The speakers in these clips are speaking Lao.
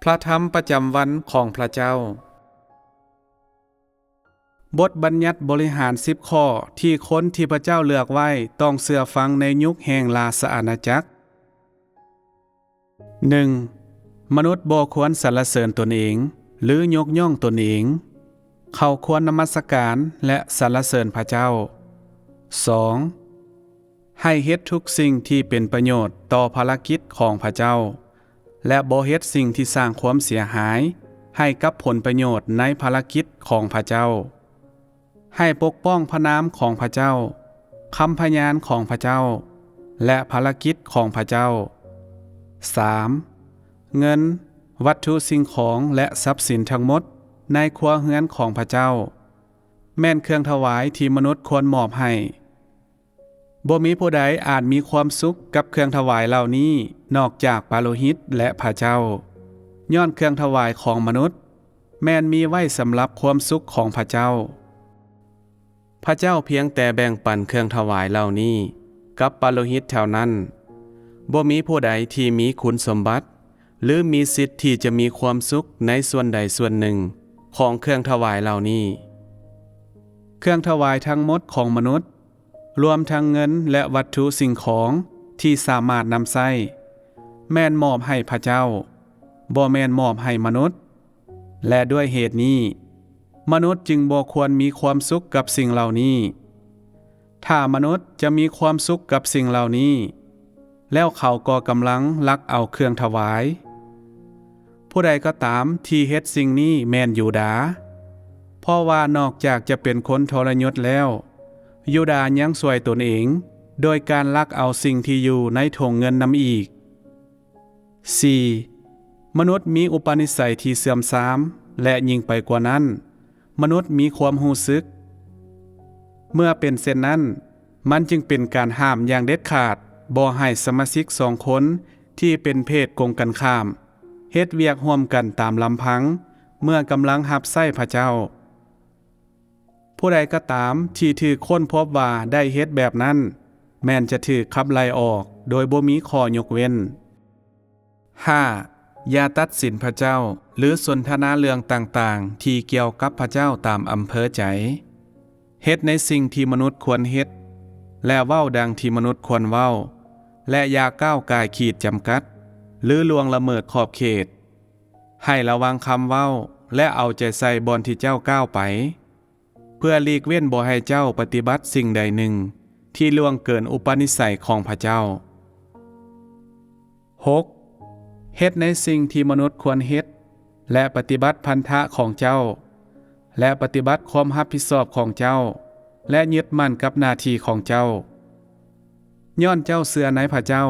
ພະທຳປະຈຳວັນຂອງພະເຈົ້າ. ບົດບັນຍັດບໍລິຫານສິບຂໍ້ທີ່ຄົນທີ່ພະເຈົ້າເລືອກໄວ້ຕ້ອງເຊື່ອຟັງໃນຍຸກແຫ່ງລາຊະອານາຈັກ. ໜຶ່ງ, ມະນຸດບໍ່ຄວນສັນລະເສີນຕົນເອງ ຫຼື ຍົກຍ້ອງຕົນເອງ. ເຂົາຄວນນະມັດສະການ ແລະ ສັນລະເສີນພະເຈົ້າ. ສອງ, ໃຫ້ເຮັດທຸກສິ່ງທີ່ເປັນປະໂຫຍດຕໍ່ພາລະກິດຂອງພະເຈົ້າ ແລະ ບໍ່ເຮັດສິ່ງທີ່ສ້າງຄວາມເສຍຫາຍໃຫ້ກັບຜົນປະໂຫຍດໃນພາລະກິດຂອງພະເຈົ້າ. ໃຫ້ປົກປ້ອງພະນາມຂອງພະເຈົ້າ, ຄຳພະຍານຂອງພະເຈົ້າ ແລະ ພາລະກິດຂອງພະເຈົ້າ. ສາມ, ເງິນ, ວັດຖຸສິ່ງຂອງ ແລະ ຊັບສິນທັງໝົດໃນຄົວເຮືອນຂອງພະເຈົ້າ ແມ່ນເຄື່ອງຖວາຍທີ່ມະນຸດຄວນມອບໃຫ້. ບໍ່ມີຜູ້ໃດອາດມີຄວາມສຸກກັບເຄື່ອງຖວາຍເຫຼົ່ານີ້ນອກຈາກປາໂລຫິດ ແລະ ພະເຈົ້າ, ຍ້ອນເຄື່ອງຖວາຍຂອງມະນຸດແມ່ນມີໄວ້ສຳລັບຄວາມສຸກຂອງພະເຈົ້າ. ພະເຈົ້າພຽງແຕ່ແບ່ງປັນເຄື່ອງຖວາຍເຫຼົ່ານີ້ກັບປາໂລຫິດເທົ່ານັ້ນ. ບໍ່ມີຜູ້ໃດທີ່ມີຄຸນສົມບັດ ຫຼື ມີສິດທີ່ຈະມີຄວາມສຸກໃນສ່ວນໃດສ່ວນໜຶ່ງຂອງເຄື່ອງຖວາຍເຫຼົ່ານີ້. ເຄື່ອງຖວາຍທັງໝົດຂອງມະນຸດ, ລວມທັງເງິນ ແລະ ວັດຖຸສິ່ງຂອງທີ່ສາມາດນຳໃຊ້, ແມ່ນມອບໃຫ້ພະເຈົ້າ, ບໍ່ແມ່ນມອບໃຫ້ມະນຸດ. ແລະ ດ້ວຍເຫດນີ້, ມະນຸດຈຶ່ງບໍ່ຄວນມີຄວາມສຸກກັບສິ່ງເຫຼົ່ານີ້. ຖ້າມະນຸດຈະມີຄວາມສຸກກັບສິ່ງເຫຼົ່ານີ້, ແລ້ວເຂົາກໍກຳລັງລັກເອົາເຄື່ອງຖວາຍ. ຜູ້ໃດກໍຕາມທີ່ເຮັດສິ່ງນີ້ແມ່ນຢູດາ, ເພາະວ່ານອກຈາກຈະເປັນຄົນທໍລະຍົດແລ້ວ, ຢູດາຍັງຊ່ວຍຕົນເອງໂດຍການລັກເອົາສິ່ງທີ່ຢູ່ໃນຖົງເງິນນຳອີກ. ສີ່, ມະນຸດມີອຸປະນິໄສທີ່ເສື່ອມຊາມ, ແລະ ຍິ່ງໄປກວ່ານັ້ນ, ມະນຸດມີຄວາມຮູ້ສຶກ. ເມື່ອເປັນເຊັ່ນນັ້ນ, ມັນຈຶ່ງເປັນການຫ້າມຢ່າງເດັດຂາດບໍ່ໃຫ້ສະມາຊິກສອງຄົນທີ່ເປັນເພດກົງກັນຂ້າມເຮັດວຽກຮ່ວມກັນຕາມລຳພັງເມື່ອກຳລັງຮັບໃຊ້ພະເຈົ້າ. ຜູ້ໃດກໍຕາມທີ່ຖືກຄົ້ນພົບວ່າໄດ້ເຮັດແບບນັ້ນ, ແມ່ນຈະຖືກຂັບໄລ່ອອກໂດຍບໍ່ມີຂໍ້ຍົກເວັ້ນ. ຫ້າ, ຢ່າຕັດສິນພະເຈົ້າ ຫຼື ສົນທະນາເລື່ອງຕ່າງໆທີ່ກ່ຽວກັບພະເຈົ້າຕາມອຳເພີໃຈ. ເຮັດໃນສິ່ງທີ່ມະນຸດຄວນເຮັດ ແລະ ເວົ້າດັ່ງທີ່ມະນຸດຄວນເວົ້າ, ແລະ ຢ່າກ້າວກ່າຍຂີດຈຳກັດ ຫຼື ລ່ວງລະເມີດຂອບເຂດ. ໃຫ້ລະວັງຄຳເວົ້າ ແລະ ເອົາໃຈໃສ່ບ່ອນທີ່ເຈົ້າກ້າວໄປ, ເພື່ອຫຼີກເວັ້ນບໍ່ໃຫ້ເຈົ້າປະຕິບັດສິ່ງໃດໜຶ່ງທີ່ລ່ວງເກີນອຸປະນິໄສຂອງພະເຈົ້າ. ຫົກ, ເຮັດໃນສິ່ງທີ່ມະນຸດຄວນເຮັດ ແລະ ປະຕິບັດພັນທະຂອງເຈົ້າ, ແລະ ປະຕິບັດຄວາມຮັບຜິດຊອບຂອງເຈົ້າ, ແລະ ຍຶດໝັ້ນກັບໜ້າທີ່ຂອງເຈົ້າ. ຍ້ອນເຈົ້າເຊື່ອໃນພະເຈົ້າ,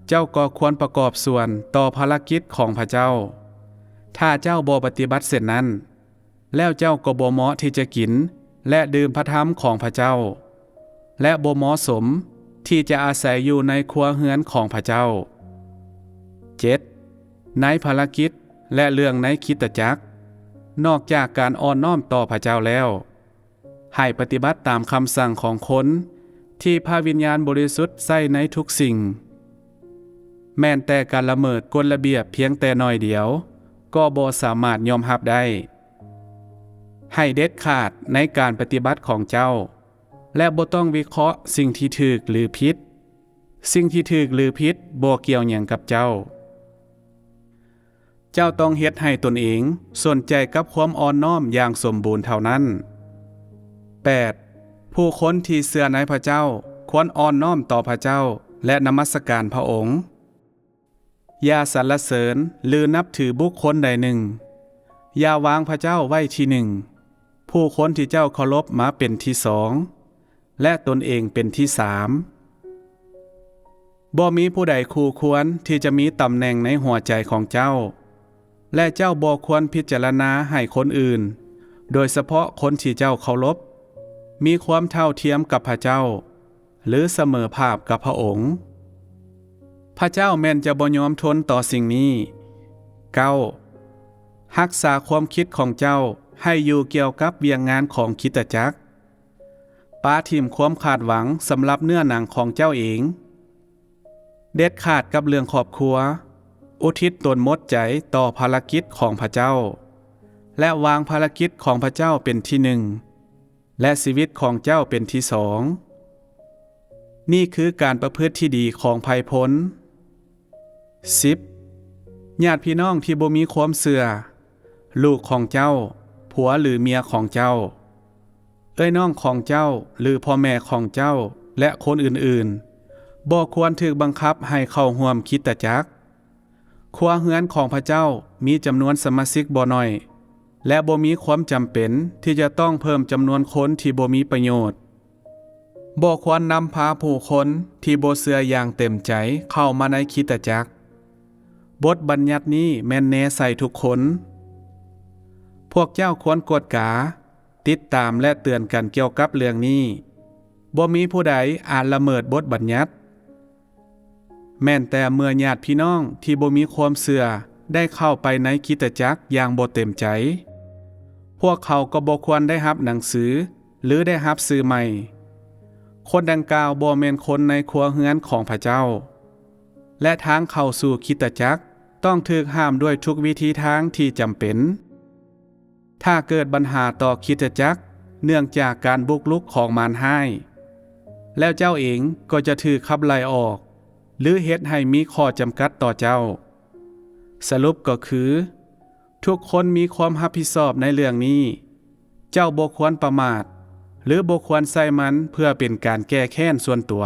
ເຈົ້າກໍຄວນປະກອບສ່ວນຕໍ່ພາລະກິດຂອງພະເຈົ້າ. ຖ້າເຈົ້າບໍ່ປະຕິບັດເຊັ່ນນັ້ນ, ແລ້ວເຈົ້າກໍບໍ່ເໝາະທີ່ຈະກິນ ແລະ ດື່ມພະທຳຂອງພະເຈົ້າ, ແລະ ບໍ່ເໝາະສົມທີ່ຈະອາໄສຢູ່ໃນຄົວເຮືອນຂອງພະເຈົ້າ. ເຈັດ, ໃນພາລະກິດ ແລະ ເລື່ອງໃນຄຣິສຕະຈັກ, ນອກຈາກການອ່ອນນ້ອມຕໍ່ພະເຈົ້າແລ້ວ, ໃຫ້ປະຕິບັດຕາມຄຳສັ່ງຂອງຄົນທີ່ພະວິນຍານບໍລິສຸດໃຊ້ໃນທຸກສິ່ງ. ແມ່ນແຕ່ການລະເມີດກົດລະບຽບພຽງແຕ່ໜ້ອຍດຽວກໍບໍ່ສາມາດຍອມຮັບໄດ້. ໃຫ້ເດັດຂາດໃນການປະຕິບັດຂອງເຈົ້າ, ແລະ ບໍ່ຕ້ອງວິເຄາະສິ່ງທີ່ຖືກ ຫຼື ຜິດ. ສິ່ງທີ່ຖືກ ຫຼື ຜິດບໍ່ກ່ຽວຫຍັງກັບເຈົ້າ. ເຈົ້າຕ້ອງເຮັດໃຫ້ຕົນເອງສົນໃຈກັບຄວາມອ່ອນນ້ອມຢ່າງສົມບູນເທົ່ານັ້ນ. ແປດ, ຜູ້ຄົນທີ່ເຊື່ອໃນພະເຈົ້າຄວນອ່ອນນ້ອມຕໍ່ພະເຈົ້າ ແລະ ນະມັດສະການພະອົງ. ຢ່າສັນລະເສີນ ຫຼື ນັບຖືບຸກຄົນໃດໜຶ່ງ. ຢ່າວາງພະເຈົ້າໄວ້ທີໜຶ່ງ, ຜູ້ຄົນທີ່ເຈົ້າເຄົາລົບມາເປັນທີສອງ, ແລະ ຕົນເອງເປັນທີສາມ. ບໍ່ມີຜູ້ໃດຄູ່ຄວນທີ່ຈະມີຕຳແໜ່ງໃນຫົວໃຈຂອງເຈົ້າ, ແລະ ເຈົ້າບໍ່ຄວນພິຈາລະນາໃຫ້ຄົນອື່ນ, ໂດຍສະເພາະຄົນທີ່ເຈົ້າເຄົາລົບ, ມີຄວາມເທົ່າທຽມກັບພະເຈົ້າ ຫຼື ສະເໝີພາບກັບພະອົງ. ພະເຈົ້າແມ່ນຈະບໍ່ຍອມທົນຕໍ່ສິ່ງນີ້. ເກົ້າ, ຮັກສາຄວາມຄິດຂອງເຈົ້າໃຫ້ຢູ່ກ່ຽວກັບວຽກງານຂອງຄຣິສຕະຈັກ. ປະຖິ້ມຄວາມຄາດຫວັງສຳລັບເນື້ອໜັງຂອງເຈົ້າເອງ. ເດັດຂາດກັບເລື່ອງຄອບຄົວ. ອຸທິດຕົນໝົດໃຈຕໍ່ພາລະກິດຂອງພະເຈົ້າ ແລະ ວາງພາລະກິດຂອງພະເຈົ້າເປັນທີໜຶ່ງ ແລະ ຊີວິດຂອງເຈົ້າເປັນທີສອງ. ນີ້ຄືການປະພຶດທີ່ດີຂອງໄພພົນ. ສິບ. ຍາດພີ່ນ້ອງທີ່ບໍ່ມີຄວາມເຊື່ອ, ລູກຂອງເຈົ້າ, ຜົວ ຫຼື ເມຍຂອງເຈົ້າ, ເອື້ອຍນ້ອງຂອງເຈົ້າ ຫຼື ພໍ່ແມ່ຂອງເຈົ້າ ແລະ ຄົນອື່ນໆ ບໍ່ຄວນຖືກບັງຄັບໃຫ້ເຂົ້າຮ່ວມຄຣິສຕະຈັກ. ຄົວເຮືອນຂອງພະເຈົ້າມີຈຳນວນສະມາຊິກບໍ່ໜ້ອຍ ແລະ ບໍ່ມີຄວາມຈຳເປັນທີ່ຈະຕ້ອງເພີ່ມຈຳນວນຄົນທີ່ບໍ່ມີປະໂຫຍດ. ບໍ່ຄວນນຳພາຜູ້ຄົນທີ່ບໍ່ເຊື່ອຢ່າງເຕັມໃຈເຂົ້າມາໃນຄຣິສຕະຈັກ. ບົດບັນຍັດນີ້ແມ່ນແນໃສ່ທຸກຄົນ. ພວກເຈົ້າຄວນກວດກາ, ຕິດຕາມ ແລະ ເຕືອນກັນກ່ຽວກັບເລື່ອງນີ້. ບໍ່ມີຜູ້ໃດອາດລະເມີດບົດບັນຍັດ. ແມ່ນແຕ່ເມື່ອຍາດພີ່ນ້ອງທີ່ບໍ່ມີຄວາມເຊື່ອໄດ້ເຂົ້າໄປໃນຄຣິສຕະຈັກຢ່າງບໍ່ເຕັມໃຈ, ພວກເຂົາກໍບໍ່ຄວນໄດ້ຮັບໜັງສື ຫຼື ໄດ້ຮັບຊື່ໃໝ່. ຄົນດັ່ງກ່າວບໍ່ແມ່ນຄົນໃນຄົວເຮືອນຂອງພະເຈົ້າ, ແລະ ທາງເຂົ້າສູ່ຄຣິສຕະຈັກຕ້ອງຖືກຫ້າມດ້ວຍທຸກວິທີທາງທີ່ຈຳເປັນ. ຖ້າເກີດບັນຫາຕໍ່ຄຣິສຕະຈັກເນື່ອງຈາກການບຸກລຸກຂອງມານຮ້າຍ, ແລ້ວເຈົ້າເອງກໍຈະຖືກຂັບໄລ່ອອກ ຫຼື ເຮັດໃຫ້ມີຂໍ້ຈຳກັດຕໍ່ເຈົ້າ. ສະຫຼຸບກໍຄື, ທຸກຄົນມີຄວາມຮັບຜິດຊອບໃນເລື່ອງນີ້. ເຈົ້າບໍ່ຄວນປະໝາດ ຫຼື ບໍ່ຄວນໃຊ້ມັນເພື່ອເປັນການແກ້ແຄ້ນສ່ວນຕົວ.